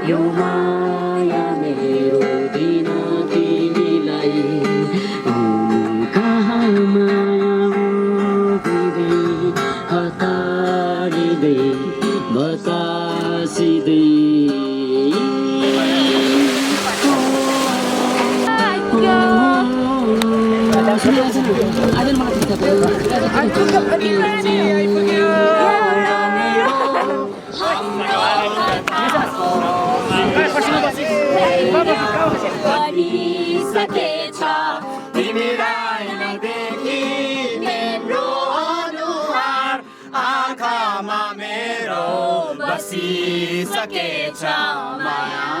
यो माया मेरो दिन तिमीलाई कहाँ माया दिँदै हतारिँदै बतासिँदै सकेछ तिमीलाई नदेखि मेरो अनुहार आँखामा मेरो बसिसकेछ माया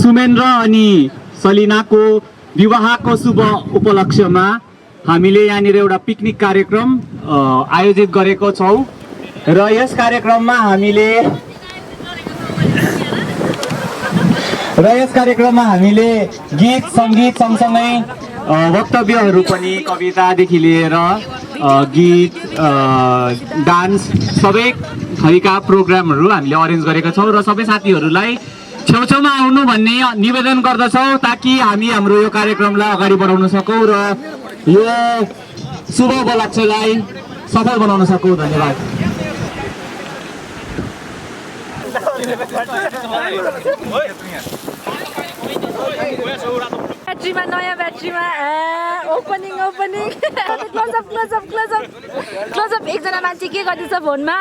सुमेन्द्र अनि सलिनाको विवाहको शुभ उपलक्ष्यमा हामीले यहाँनिर एउटा पिकनिक कार्यक्रम आयोजित गरेको छौँ र यस कार्यक्रममा हामीले गीत सङ्गीत सँगसँगै वक्तव्यहरू पनि कवितादेखि लिएर गीत डान्स सबै थरीका प्रोग्रामहरू हामीले अरेन्ज गरेका छौँ र सबै साथीहरूलाई छेउछेउमा आउनु भन्ने निवेदन गर्दछौँ ताकि हामी हाम्रो यो कार्यक्रमलाई अगाडि बढाउन सकौँ र यो शुभ उपलक्ष्यलाई सफल बनाउन सकौँ। धन्यवाद। ब्याट्रीमा नयाँ ब्याट्रीमा ओपनिङ क्लोजअप एकजना मान्छे के गर्दैछ फोनमा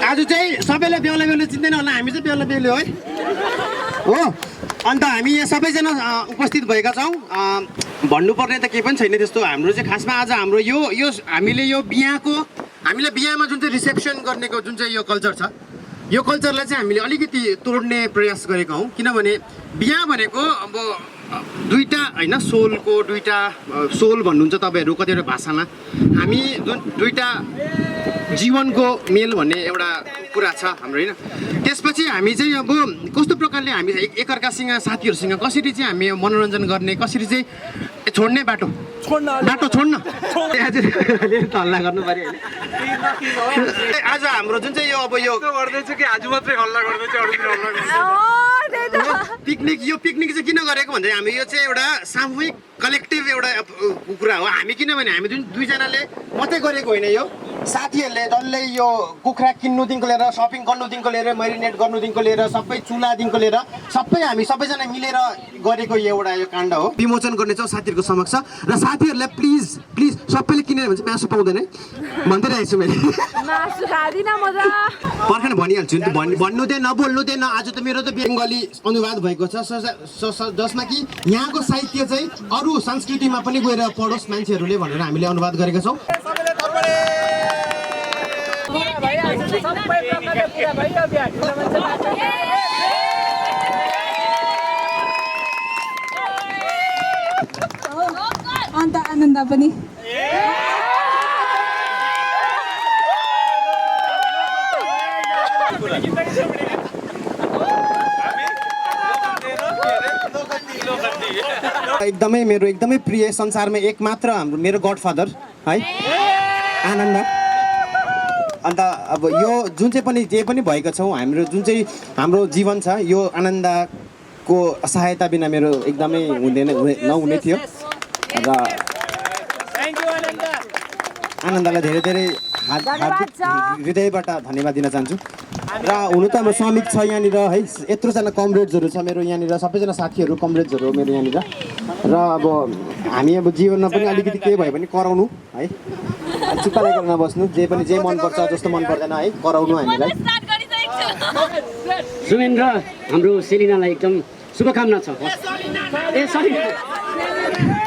आज चाहिँ सबैले बेहुला बेहुली चिन्दैन होला, हामी चाहिँ बेहुला बेहुली हो। अन्त हामी यहाँ सबैजना उपस्थित भएका छौँ। भन्नुपर्ने त केही पनि छैन त्यस्तो। हाम्रो चाहिँ खासमा आज हाम्रो यो हामीले यो हामीले बिहामा जुन चाहिँ रिसेप्सन गर्नेको जुन चाहिँ यो कल्चर छ, यो कल्चरलाई चाहिँ हामीले अलिकति तोड्ने प्रयास गरेका हौँ। किनभने बिहा भनेको अब दुईटा होइन, सोलको दुईटा सोल भन्नुहुन्छ तपाईँहरू कतिवटा भाषामा, हामी जुन दुईटा जीवनको मेल भन्ने एउटा कुरा छ हाम्रो होइन। त्यसपछि हामी चाहिँ अब कस्तो प्रकारले हामी एकअर्कासँग साथीहरूसँग कसरी चाहिँ हामी मनोरञ्जन गर्ने, कसरी चाहिँ छोड्ने बाटो छोड्न आज हल्ला गर्नु पर्यो होइन आज हाम्रो जुन चाहिँ यो अब यो गर्दैछु कि आज मात्रै हल्ला गर्दैछु अरू दिन हल्ला गर्दैछु पिकनिक चाहिँ किन गरेको भन्दा हामी यो चाहिँ एउटा सामूहिक कलेक्टिभ एउटा कुरा हो हामी किनभने हामी जुन दुईजनाले मात्रै गरेको होइन यो साथीहरूले डल्लै यो कुखुरा किन्नुदेखिको लिएर सपिङ गर्नुदेखिको लिएर मेरिनेट गर्नुदेखिको लिएर सबै चुलादेखिको लिएर सबै हामी सबैजना मिलेर गरेको एउटा यो काण्ड हो विमोचन गर्ने चाहिँ साथीहरूको समक्ष र साथीहरूलाई प्लिज प्लिज सबैले किनेर भन्छ मासु पाउँदैन भन्दै रहेको छु मैले पर्खन भनिहाल्छु नि भन्नु चाहिँ नबोल्नु चाहिँ आज त मेरो त बङ्गाली अनुवाद भएको छ जसमा कि यहाँको साहित्य चाहिँ अरू संस्कृतिमा पनि गएर पढोस् मान्छेहरूले भनेर हामीले अनुवाद गरेका छौँ अन्त आनन्द पनि एकदमै मेरो एकदमै प्रिय संसारमा एकमात्र हाम्रो मेरो गडफादर है आनन्द अन्त अब यो जुन चाहिँ पनि जे पनि भएका छौँ हाम्रो जुन चाहिँ हाम्रो जीवन छ यो आनन्दको सहायता बिना मेरो एकदमै नहुने थियो र आनन्दलाई धेरै धेरै हृदयबाट धन्यवाद दिन चाहन्छु र हुनु त हाम्रो श्रमिक छ यहाँनिर है यत्रोजना कमरेड्सहरू छ मेरो यहाँनिर सबैजना साथीहरू कमरेड्सहरू हो मेरो यहाँनिर र अब हामी अब जीवनमा पनि अलिकति केही भयो भने कराउनु है चुप्पा लागेर नबस्नु जे मनपर्छ जस्तो मन पर्दैन है कराउनु हामीलाई सुमेन र हाम्रो सेलिनालाई एकदम शुभकामना छ ए सरी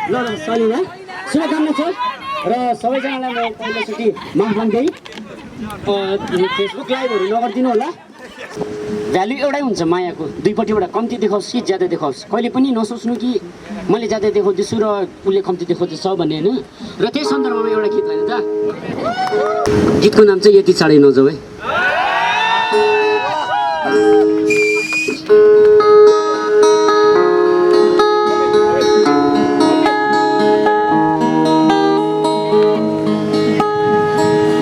ल सलिना शुभकामना छ र सबैजनालाई म पहिलोचोटि माफ माग्दै फेसबुक लाइभहरू नगरिदिनु होला भ्यालु एउटै हुन्छ मायाको दुईपट्टिबाट कम्ती देखाओस् कि ज्यादा देखाओस् कहिले पनि नसोच्नु कि मैले ज्यादा देखाउँदैछु र उसले कम्ती देखाउँदैछ भन्ने होइन र त्यही सन्दर्भमा एउटा गीत होइन त गीतको नाम चाहिँ यति चाँडै नजाऊ है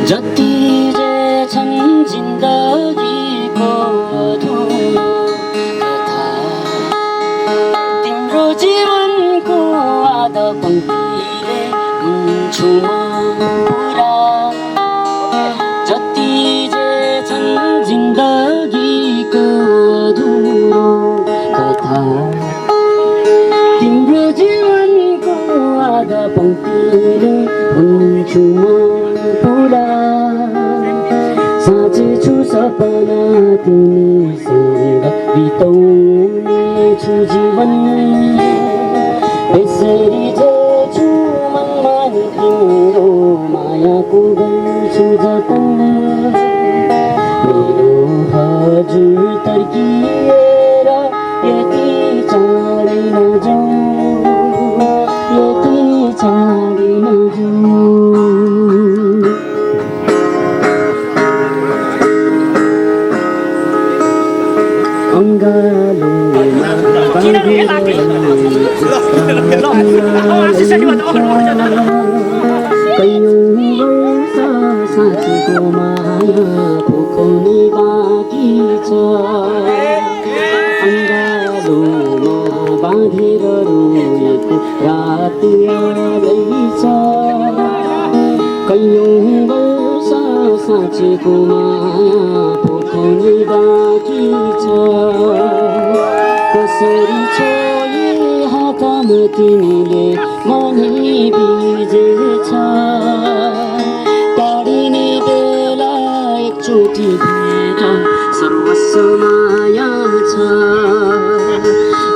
जति जे छन् जिन्दगीको अधुरो कथा तिम्रो जीवनको आधा पङ्क्तिले हुन्छु म पुरा जति जे छन् जिन्दगीको अधुरो कथा तिम्रो जीवनको आधा पङ्क्तिले हुन्छु म पुरा साँचेछु सपना तिमीसँग बिताउनेछु जीवन यसरी जेछु मनमा नि तिम्रो मायाको गर्छु जतन मेरो हजुर तर्किएर यति चाँडै नजाऊ यति चाँडै नजाऊ साँचीको माया पोखाउने बाँकी छ अङ्गालोमा बाँधेर रोएको रात आउँदैछ कैयौँ वर्ष साँचीको माया पोखाउने बाँकी छ कसरी छोए हातमा तिमीले मनै बिजेछ टाढिने बेला एकचोटि भेट सर्वस्व माया छ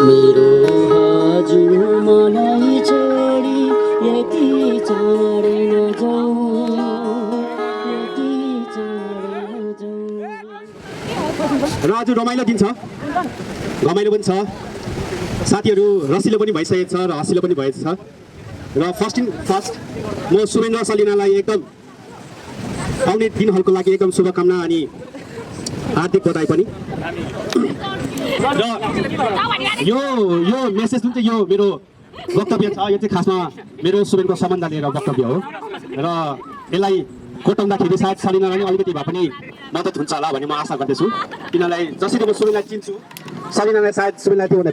मेरो हजुर मलाई छोडी यति चाँडै नजाऊ यति चाँडै नजाऊ र आज रमाइलो दिन छ रमाइलो पनि छ साथीहरू रसिलो पनि भइसकेको छ र हँसिलो पनि भएको छ र फर्स्ट म सुमेन र सलिनालाई एकदम आउने दिनहरूको लागि एकदम शुभकामना अनि हार्दिक बधाई पनि र यो मेसेज जुन चाहिँ यो मेरो वक्तव्य छ यो चाहिँ खासमा मेरो सुमेनको सम्बन्ध लिएर वक्तव्य हो र यसलाई कोटाउँदाखेरि सायद सलिनालाई पनि अलिकति भए पनि मद्दत हुन्छ होला भन्ने म आशा गर्दछु। किनलाई जसरी म सुमिनलाई चिन्छु सलिनालाई सायद सुमिनलाई त्योभन्दा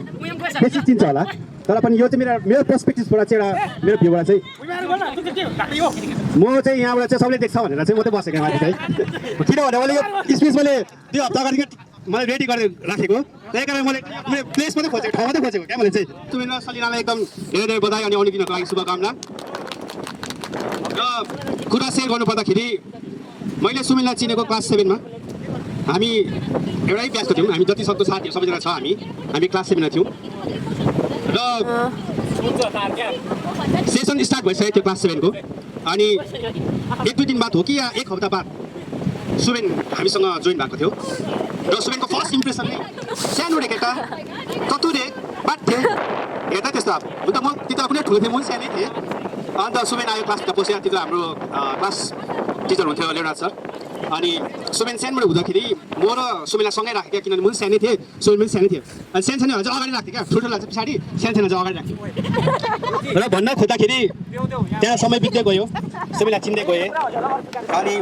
बेसी चिन्छ होला। तर पनि यो चाहिँ मेरो पर्सपेक्टिभबाट चाहिँ एउटा मेरो भ्यूबाट चाहिँ म चाहिँ यहाँबाट चाहिँ सबैले देख्छ भनेर चाहिँ मात्रै बसेको माथि चाहिँ किनभने मैले यो स्पेस मैले 2 हप्ता अगाडि मैले रेडी गरेर राखेको त्यही कारण मैले प्लेस मात्रै खोजेको ठाउँ मात्रै खोजेको क्या मैले चाहिँ सुमिन र सलिनालाई एकदम धेरै धेरै बधाई अनि आउने दिनको लागि शुभकामना। र कुरा सेयर गर्नुपर्दाखेरि मैले सुमिनलाई चिनेको क्लास 7 मा हामी एउटै ब्याचको थियौँ। हामी जति सक्दो साथीहरू सबैजना छ हामी क्लास 7 मा थियौँ र सेसन स्टार्ट भइसक्यो थियो क्लास 7 को अनि 1-2 दिन बाद हो कि या 1 हप्ता बाद सुमेन हामीसँग जोइन भएको थियो र सुमेनको फर्स्ट इम्प्रेसन नै सानो रे केटा कतुरे बाट्थे हेर्दा त्यस्तो अब हुन त म त्यति कुनै ठुलो थिएँ म सानै थिएँ। अन्त सुमेन आयो क्लासमा पस्यो। त्यो हाम्रो क्लास टिचर हुन्थ्यो लेउडा सर अनि सुमेन सानबाट हुँदाखेरि म र सुमेनलाई सँगै राखेँ क्या किनभने म पनि सानै थिएँ सुमेन पनि सानै थियो अनि सानसानोहरू चाहिँ अगाडि राख्थेँ क्या ठुल्ठुलोलाई चाहिँ पछाडि सानसानो चाहिँ अगाडि राख्थेँ र भन्न खोज्दाखेरि त्यहाँ समय बित्दै गयो सुमेनलाई चिन्दै गएँ अनि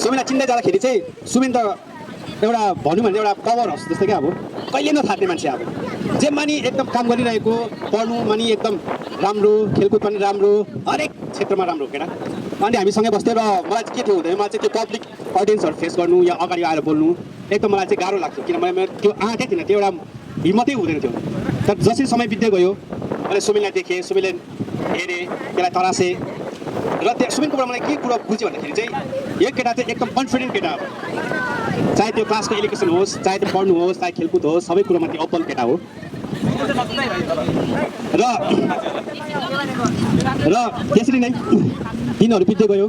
सुमेनलाई चिन्दै जाँदाखेरि चाहिँ सुमेन त एउटा भनौँ भने एउटा पावर हाउस जस्तो क्या अब कहिले नथाक्ने मान्छे अब जेमा नि एकदम काम गरिरहेको पढ्नुमा नि एकदम राम्रो खेलकुद पनि राम्रो हरेक क्षेत्रमा राम्रो केटा। अनि हामीसँगै बस्थ्यो र मलाई चाहिँ के थियो हुँदैन मलाई चाहिँ त्यो पब्लिक अडियन्सहरू फेस गर्नु या अगाडि आएर बोल्नु एकदम मलाई चाहिँ गाह्रो लाग्थ्यो किनभने मेरो त्यो आँटै थिएन त्यो एउटा हिम्मतै हुँदैन थियो। तर जसरी समय बित्दै गयो मैले सुमिनलाई देखेँ सुमिनले हेरेँ त्यसलाई तरासेँ र त्यो सुमिनकोबाट मलाई के कुरा बुझ्यो भन्दाखेरि चाहिँ यो केटा चाहिँ एकदम कन्फिडेन्ट केटा हो। चाहे त्यो क्लासको एजुकेसन होस् चाहे त्यो पढ्नु होस् चाहे खेलकुद होस् सबै कुरोमा त्यो अब्बल केटा हो र त्यसरी नै दिनहरू बित्दै गयो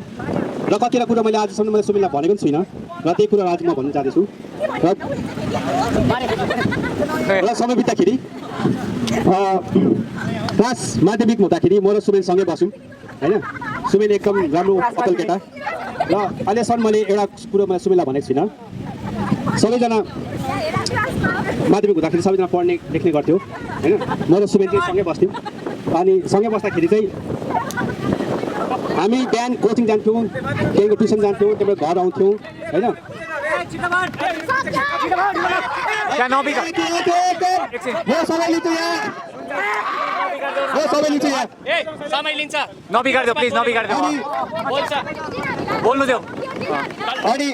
र कतिवटा कुरा मैले आजसम्म मैले सुमिनलाई भनेको पनि छुइनँ र त्यही कुरा आज म भन्न चाहँदैछु र समय बित्दाखेरि क्लास माध्यमिक हुँदाखेरि म र सुमेन सँगै बस्यौँ होइन। सुमेन एकदम राम्रो अब्बल केटा र अहिलेसम्म मैले एउटा कुरो मैले सुमेनलाई भनेको छुइनँ। सबैजना माध्यमिक हुँदाखेरि सबैजना पढ्ने लेख्ने गर्थ्यो होइन। म र सुमेन चाहिँ सँगै बस्थ्यौँ अनि सँगै बस्दाखेरि चाहिँ हामी बिहान कोचिङ जान्थ्यौँ त्यहाँको ट्युसन जान्थ्यौँ त्यहाँबाट घर आउँथ्यौँ होइन। नबिगार्दियो प्लिज नबिगार्दियो बोल्नु दियो। अनि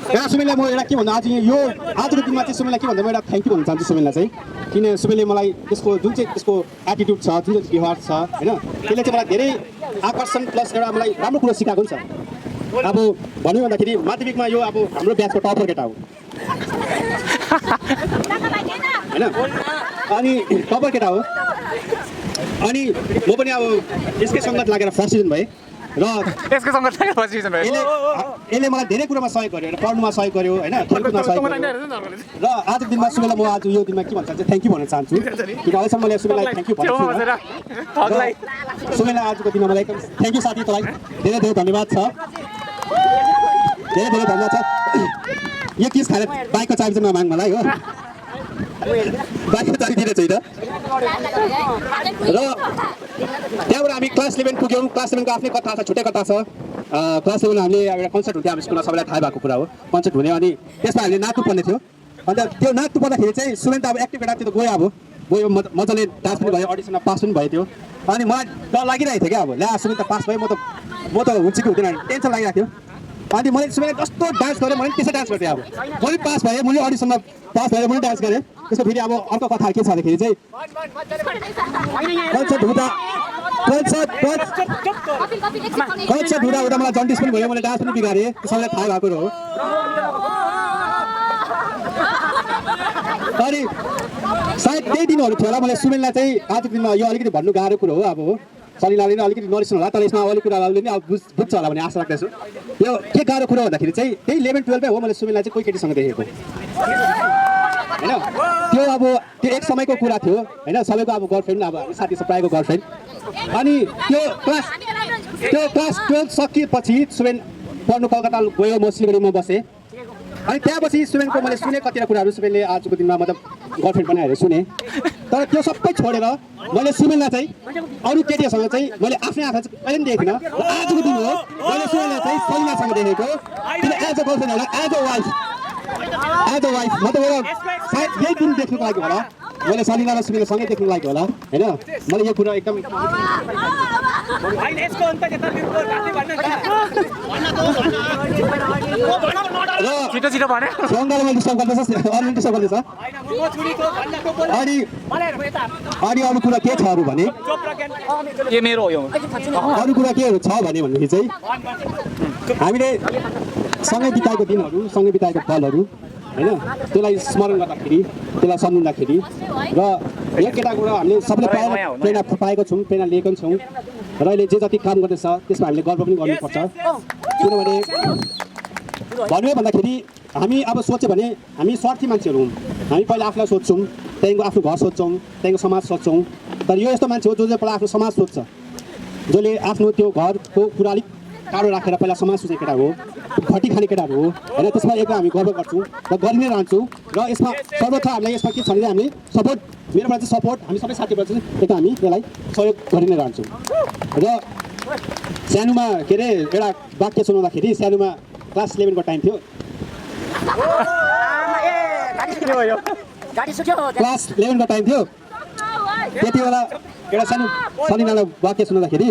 यहाँ सुमेनलाई म एउटा के भन्दा यो आजको दिनमा चाहिँ सुमेनलाई के भन्दा म एउटा थ्याङ्क यू भन्न चाहन्छु सुमेनलाई चाहिँ किन सुमेनले मलाई त्यसको जुन चाहिँ त्यसको एटिट्युड छ जुन चाहिँ व्यवहार छ होइन त्यसले चाहिँ मलाई धेरै आकर्षण प्लस एउटा मलाई राम्रो कुरो सिकाएको पनि छ। अब भन्यो भन्दाखेरि माध्यमिकमा यो अब हाम्रो ब्याचको टपर केटा हो होइन अनि टपर केटा हो अनि म पनि अब यसकै सङ्गत लागेर फर्स्ट सिजन भएँ र यसले मलाई धेरै कुरामा सहयोग गर्यो र पढ्नुमा सहयोग गर्यो होइन खेलकुदमा सहयोग गर्यो र आजको दिनमा सुमेनलाई म आज यो दिनमा के भन्छ थ्याङ्क यू भन्न चाहन्छु किन अहिलेसम्म मैले सुमेनलाई थ्याङ्क यू भनेको छु। सुमेनलाई आजको दिनमा मलाई एकदम थ्याङ्क यू साथी तँलाई धेरै धेरै धन्यवाद छ धेरै धेरै धन्यवाद छ। यो किस खाएर बाइकको चाबी चाहिँ नमाग मलाई हो बाइकको चाबी दिने छैन र त्यहाँबाट हामी क्लास 11 पुग्यौँ। क्लास 11 को आफ्नै कथा छ छुट्टै कथा छ। क्लास 11 हामीले एउटा कन्सर्ट हुन्थ्यो हाम्रो स्कुलमा सबैलाई थाहा भएको कुरा हो कन्सर्ट हुने अनि त्यसमा हामीले नाच्नु पर्ने थियो अन्त त्यो नाच्नु पर्दाखेरि चाहिँ सुमेन त अब एक्टिभ केटा त्यो त गयो अब गयो मजाले डान्स पनि भयो अडिसनमा पास पनि भयो त्यो अनि मलाई डर लागिरहेको थियो क्या अब ल्या सुमेन त पास भयो म त हुन्छ कि हुँदैन टेन्सन लागिरहेको थियो। अनि मैले सुमेनलाई जस्तो डान्स गरेँ मैले त्यसै डान्स गर्थेँ अब मैले पास भएँ मैले अडिसनमा पास भएर मैले डान्स गरेँ। त्यसको फेरि अब अर्को कथा के छ भन्दाखेरि चाहिँ कन्सर्ट हुँदा मलाई जन्डिस पनि भयो मैले डान्स पनि बिगारेँ सबैलाई थाहा भएको हो। अनि सायद त्यही दिनहरू थियो होला मैले सुमेनलाई चाहिँ आजको दिनमा यो अलिकति भन्नु गाह्रो कुरो हो अब सलिनाले नै अलिकति नरिस्नु होला तर यसमा अलिक कुराले नि अब बुझ्छ होला भन्ने आशा राख्दैछु। यो के गाह्रो कुरो भन्दाखेरि चाहिँ त्यही 11-12 हो मैले सुमेनलाई चाहिँ कोही केटीसँग देखेको होइन। त्यो अब त्यो एक समयको कुरा थियो होइन सबैको अब गर्लफ्रेन्ड अब साथी प्रायःको गर्लफ्रेन्ड अनि त्यो क्लास 12 सकिएपछि सुमेन पढ्नु कलकत्ता गयो म सिलगढीमा बसेँ अनि त्यहाँपछि सुमेनको मैले सुने कतिवटा कुराहरू सुमेनले आजको दिनमा मतलब गर्लफ्रेन्ड बनाएर सुने तर त्यो सबै छोडेर मैले सुमेनलाई चाहिँ अरू केटीहरूसँग चाहिँ मैले आफ्नै आँखा चाहिँ कहिले पनि देखेको थिइनँ आजको दिन हो मैले सुमेनलाई चाहिँ सलिनासँग देखेको किन एज अ गर्लफ्रेन्ड होला एज अ वाइफ मतलब सायद यही दिन देख्नुको लागि होला मैले सलिना र सुमेनलाई सँगै देख्नुको लागि होला होइन मलाई यो कुरा एकदम छिटो छिटो भने सङ्घालमा डिस्टर्ब गर्दैछ अरू डिस्टर्ब गर्दैछ अनि अरू कुरा के छ अरू भने के मेरो हो यो अरू कुरा के छ भने भनेदेखि चाहिँ हामीले सँगै बिताएको दिनहरू सँगै बिताएको पलहरू होइन त्यसलाई स्मरण गर्दाखेरि त्यसलाई सम्झिँदाखेरि र यो केटाको हामीले सबैले प्रेरणा पाएको छौँ प्रेरणा लिएको पनि छौँ र अहिले जे जति काम गर्दैछ त्यसमा हामीले गर्व पनि गर्नुपर्छ किनभने भन्नु भन्दाखेरि हामी अब सोच्यो भने हामी स्वार्थी मान्छेहरू हौँ हामी पहिला आफूलाई सोध्छौँ त्यहाँदेखिको आफ्नो घर सोध्छौँ त्यहाँदेखिको समाज सोध्छौँ तर यो यस्तो मान्छे हो जो चाहिँ पहिला आफ्नो समाज सोध्छ जसले आफ्नो त्यो घरको कुरा अलिक टाढो राखेर पहिला समाज सोच्ने केटा हो खटी खाने केटाहरू हो होइन त्यसमा एकदम हामी गर्व गर्छौँ र गरि नै रहन्छौँ र यसमा सर्वथा हामीलाई यसमा के छ भने हामीले सपोर्ट मेरोबाट चाहिँ सपोर्ट हामी सबै साथीबाट चाहिँ एकदम हामी त्यसलाई सहयोग गरि नै रहन्छौँ र सानोमा के अरे एउटा वाक्य सुनाउँदाखेरि सानोमा क्लास 11 को टाइम थियो क्लास 11 को टाइम थियो त्यति बेला एउटा सानो सलिनालाई वाक्य सुनाउँदाखेरि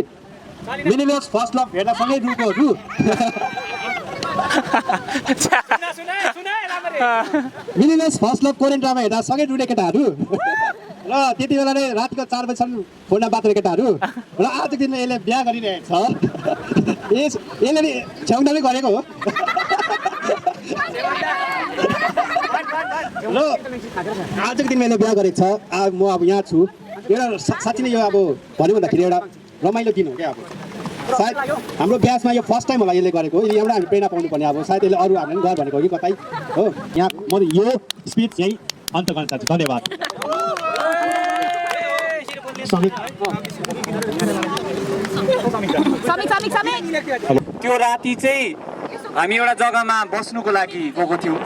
मिनिमस फर्स्ट लभ हेर्दा सँगै रुकोहरू मिनिमस फर्स्ट लभ कोरियन ड्रामा हेर्दा सँगै रुने केटाहरू र त्यति बेला नै रातिको 4 बजीसम्म फोनमा बात गर्ने केटाहरू र आजको दिनमा यसले बिहा गरिरहेको छ यसले नि छेउनामै गरेको हो र आजको दिनमा यसले बिहा गरेको छ म अब यहाँ छु एउटा साँच्चै नै यो अब भन्यो भन्दाखेरि एउटा रमाइलो दिन हो क्या अब सायद हाम्रो बिहामा यो फर्स्ट टाइम होला यसले गरेको यहाँबाट हामी प्रेरणा पाउनु पर्ने अब सायद यसले अरू हामीले गर भनेको हो कि कतै हो यहाँ म यो स्पिच यही अन्त गर्न चाहन्छु धन्यवाद त्यो राति चाहिँ हामी एउटा जग्गामा बस्नुको लागि गएको थियौँ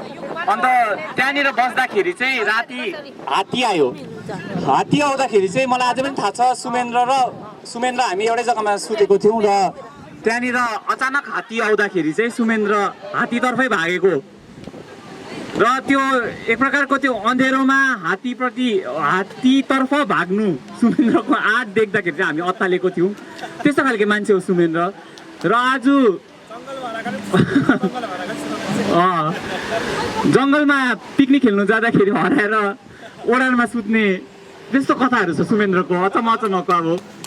अन्त त्यहाँनिर बस्दाखेरि चाहिँ राति हात्ती आयो हात्ती आउँदाखेरि चाहिँ मलाई अझै पनि थाहा छ सुमेन र हामी एउटै जग्गामा सुतेको थियौँ र त्यहाँनिर अचानक हात्ती आउँदाखेरि चाहिँ सुमेन र हात्तीतर्फै भागेको र त्यो एक प्रकारको त्यो अँधेरोमा हात्तीतर्फ भाग्नु सुमेन्द्रको आँट देख्दाखेरि चाहिँ हामी अत्तालेको थियौँ त्यस्तो खालको मान्छे हो सुमेन्द्र र आज जङ्गलमा पिकनिक खेल्नु जाँदाखेरि हराएर ओडारमा सुत्ने त्यस्तो कथाहरू छ सुमेन्द्रको अचम्मको अब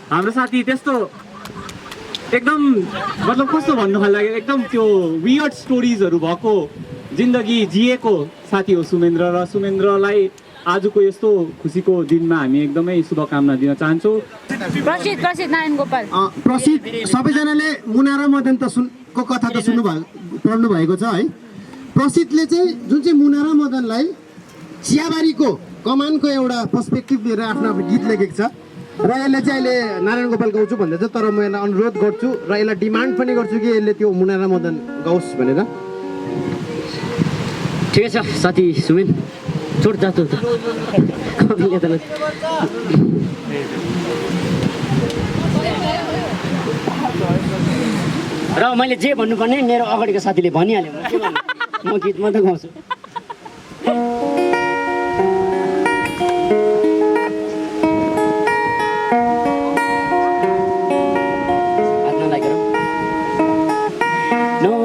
हाम्रो साथी त्यस्तो एकदम मतलब कस्तो भन्नु लाग्यो एकदम त्यो वियर्ड स्टोरिजहरू भएको जिन्दगी जिएको साथी हो सुमेन्द्र र सुमेन्द्रलाई आजको यस्तो खुसीको दिनमा हामी एकदमै शुभकामना दिन चाहन्छौँ प्रसिद्ध नारायण गोपाल प्रसिद्ध सबैजनाले मुना र मदन त को कथा त पढ्नु भएको छ है प्रसिद्धले चाहिँ जुन चाहिँ मुना र मदनलाई चियाबारीको कमानको एउटा पर्सपेक्टिभ लिएर आफ्नो गीत लेखेको छ र यसले चाहिँ अहिले नारायण गोपाल गाउँछु भन्दैछ तर म यसलाई अनुरोध गर्छु र यसलाई डिमान्ड पनि गर्छु कि यसले त्यो मुना र मदन गाओस् भनेर ठिकै छ साथी सुमेन छोड जा त र मैले जे भन्नुपर्ने मेरो अगाडिको साथीले भनिहाल्यो म के भन्नु म गीत मात्रै गाउँछु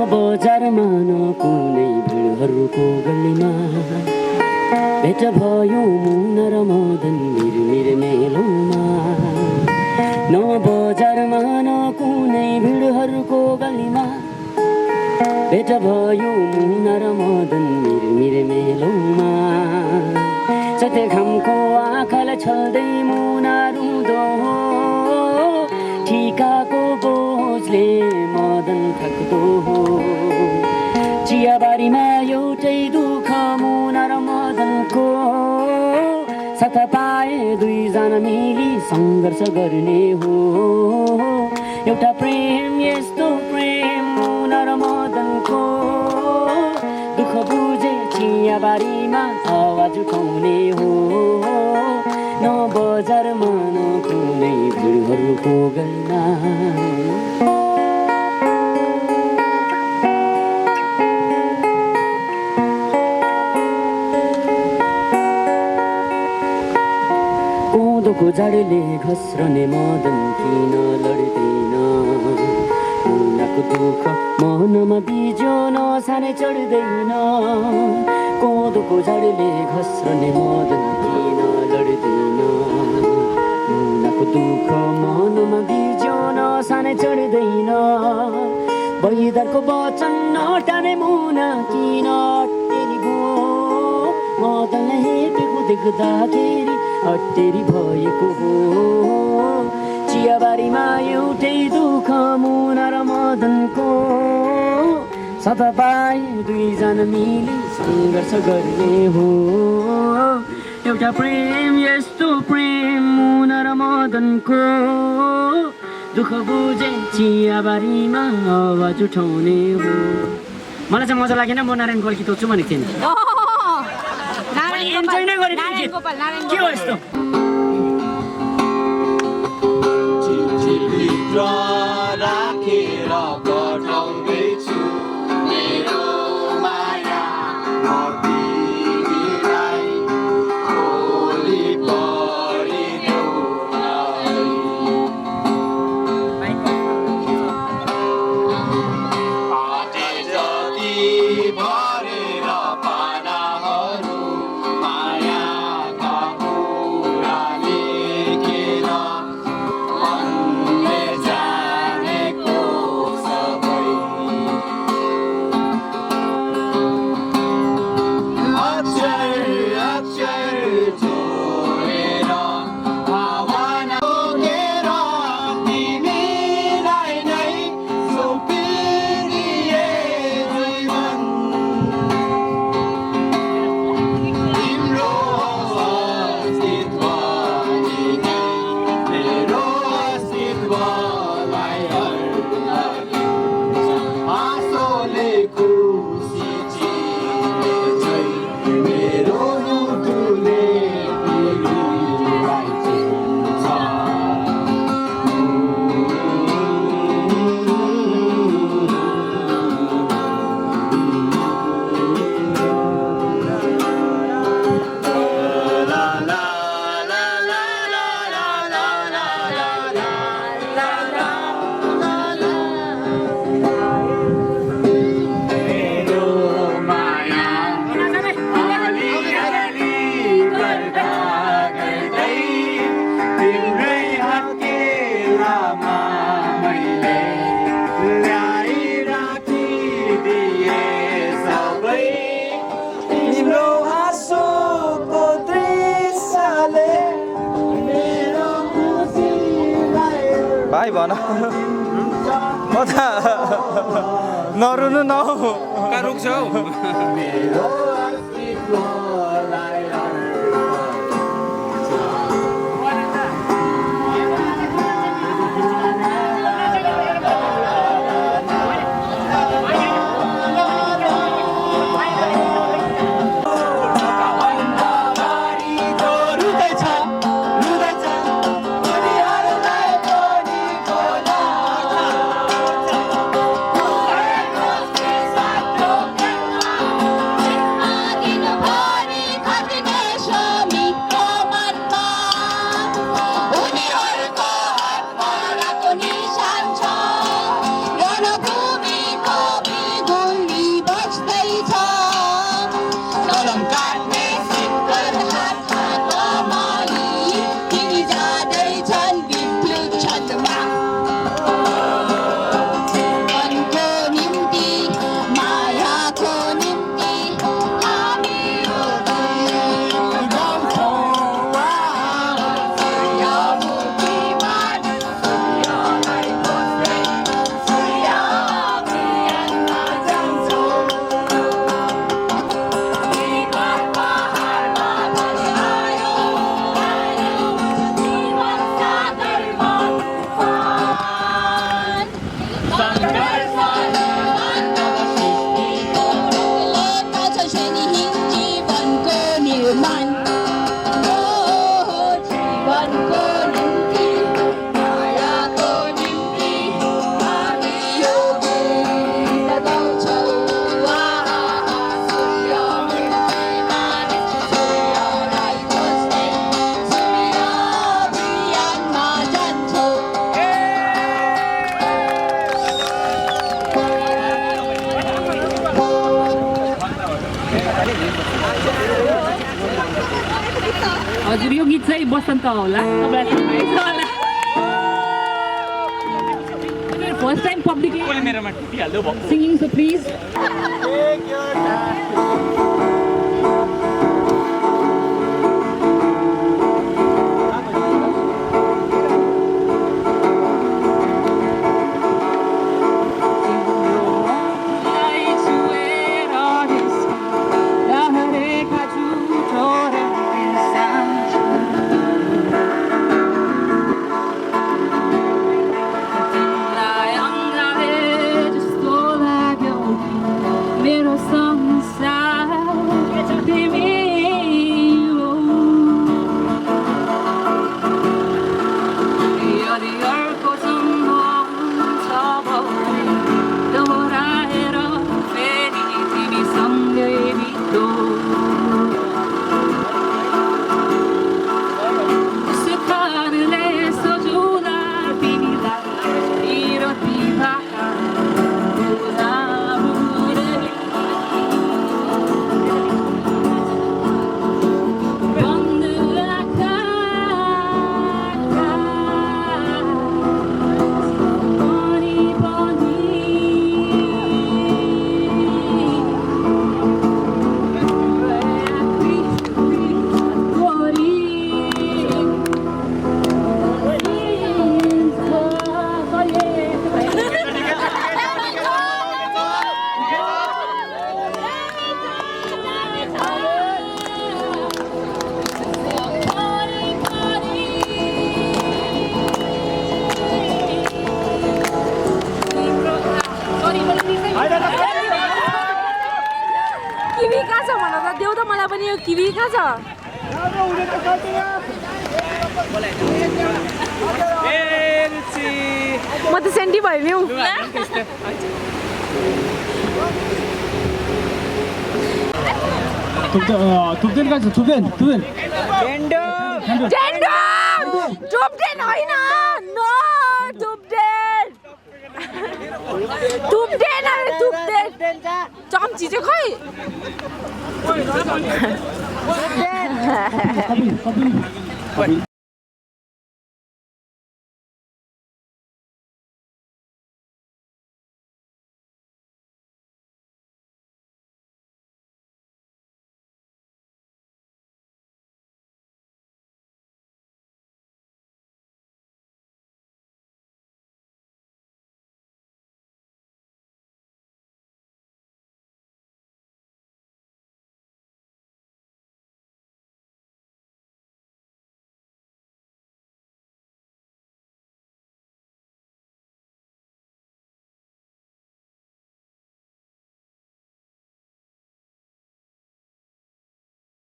बजारमा न कुनै भिडहरूको गल्लीमा भेट भयो मुना र मदन मिरमिर मेलोमा न बजारमा न कुनै भिडहरूको गल्लीमा भेट भयो मुना र मदन मिरमिर मेलोमा सत्य घामको आँखालाई छल्दै मुना रुँदो हो ठिकाको बोझले मदन थक्दो हो चियाबारीमा एउटै दुःख मुना र मदनको साथ पाए दुईजना मिली सङ्घर्ष गर्ने हो एउटा प्रेम यस्तो प्रेम मुना र मदनको दुःख बुझ चियाबारीमा आवाज उठाउने हो न बजारमा न कुनै भिडहरूको गल्ला कोदोको झाडले घस्रने मदन किन लड्दैन मुनाको दुःख मनमा बिजो नसाने चढ्दैन कोदोको झाडले घस्रने मदन किन लड्दैन मुनाको दुःख मनमा बिजो नसाने चढ्दैन बैदरको वचन नटाने मुना किन अटेरी भो मदन हेपेको देख्दाखेरि अटेरी भएको हो चियाबारीमा एउटै दुःख मुना र मदनको सतापाई दुईजना मिली सङ्घर्ष गर्ने हो एउटा प्रेम यस्तो प्रेम मुना र मदनको दुःख बुझे चियाबारीमा आवाज उठाउने हो मलाई चाहिँ मजा लागेन म नारायण गोपाल गीत छु भनेको थिएन इन्जोय नै गरेँ के हो यस्तो राखेर पठाउँदैछु मेरो माया म तिमीलाई भोलि परिदेऊ आटे जति भरेर पानाहरू मायाका कुरा लेखेर मनले जानेको सबै अक्षर जोडेर भावना बोकेर तिमीलाई नै सुम्पिदिए जीवन तिम्रो अस्तित्व नै मेरो अस्तित्वलाई आँसोले खुसी चिने चाहिँ मेरो मुटुले तिमीलाई चिन्छ ला ला ला ला ला ला ला मेरो माया अलिअलि गर्दा गर्दै तिम्रै हत्केलामा मैले ल्याइराखिदिए सबै तिम्रो आँसुको दृश्यले मेरो खुसीलाई भाइ भन म त नरुनु न हौ कहाँ रुक्छ हौ मेरो अस्तित्वलाई Agino हजुर यो गीत चाहिँ बसन्त होला तपाईँलाई थाहा छ होला फर्स्ट टाइम पब्लिकली मेरोमा टिपिहाल्दै भयो सिङ्गिङ सो प्लिज किवी कहाँ छ भन त देऊ त मलाई पनि यो किवी कहाँ छ म त सेन्टी भयो नि थुप्देन कहाँ छ थुप्देन थुप्देन टुप्डेन होइन नो टुप्डेन टुप्डेन अरे टुप्डेन चम्ची चाहिँ खै